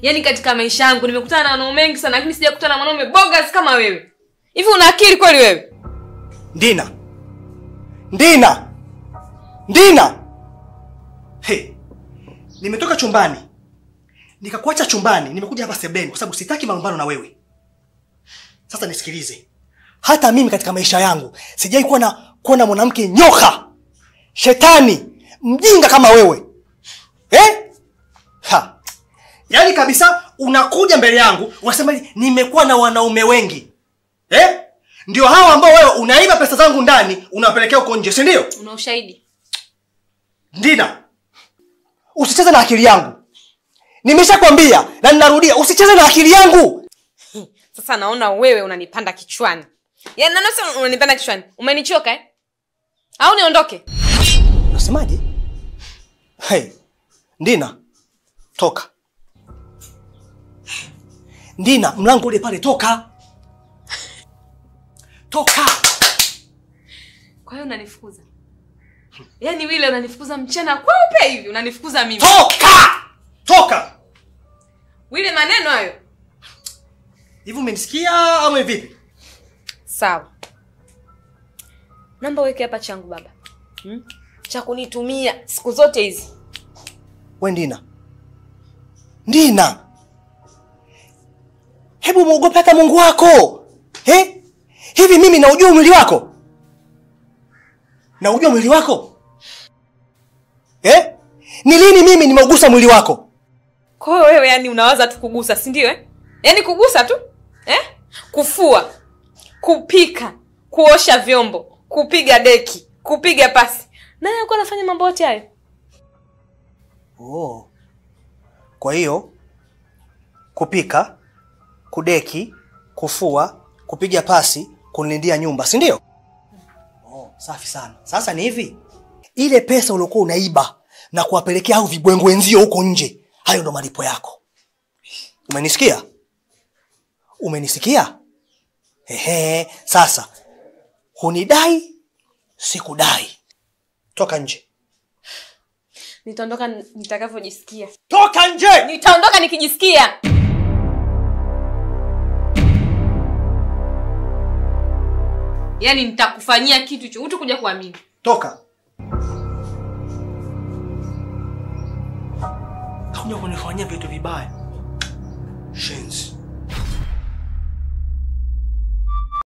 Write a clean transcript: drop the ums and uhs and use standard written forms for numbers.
Yaani katika maisha yangu nimekutana na wanaume wengi sana lakini sijakutana na mwanaume bogus kama wewe. Hivi una akili kweli wewe? Ndina. Ndina. Ndina. Hey. Nimetoka chumbani. Nikakuacha chumbani, nimekuja hapa sebuleni kwa sababu sitaki malumbano na wewe. Sasa nisikilize. Hata mimi katika maisha yangu sijai kuwa na mwanamke nyoka, shetani, mjinga kama wewe. Eh? Ha. Yaani kabisa unakuja mbele yangu unasema nimekuwa na wanaume wengi. Eh? Ndio hao ambao wewe unaiba pesa zangu ndani unapelekea huko nje, si ndio? Una ushahidi? Ndina. Usicheze na akili yangu. Nimeshakwambia na ninarudia, usicheze na akili yangu. Sasa naona wewe unanipanda kichwani. Yaani naona unanipanda kichwani. Umenichoka eh? Au niondoke? Unasemaje? Hey, Ndina, toka. Ndina, mlango ule pale, toka. Toka. Kwa hiyo unanifukuza? Yaani wile unanifukuza mchana kweupe hivi, unanifukuza mimi. Toka! Toka. Wile maneno hayo. Hivi umenisikia au vipi? Sawa. Namba weke hapa changu baba. Cha kunitumia siku zote hizi. We Ndina. Ndina. Hebu muogope hata Mungu wako. Eh? Hivi mimi naujua mwili wako? Naujua mwili wako? Eh? Ni lini mimi nimeugusa mwili wako? Kwa hiyo wewe yani unawaza tu kugusa, si ndio eh? Yaani kugusa tu? Eh? Kufua, kupika, kuosha vyombo, kupiga deki, kupiga pasi. Nani alikuwa anafanya mambo yote hayo? Oh. Kwa hiyo kupika, kudeki, kufua, kupiga pasi, kunilindia nyumba, si ndio? Oh, safi sana. Sasa ni hivi. Ile pesa uliokuwa unaiba na kuwapelekea hao vibwengo wenzio huko nje, hayo ndo malipo yako. Umenisikia? Umenisikia? Ehe, sasa hunidai, sikudai. Toka nje. Nitaondoka nitakavyojisikia. Toka nje. Nitaondoka nikijisikia. Yaani nitakufanyia kitu hicho utakuja kuamini. Toka. Hakuja kunifanyia vitu vibaya. Shenzi.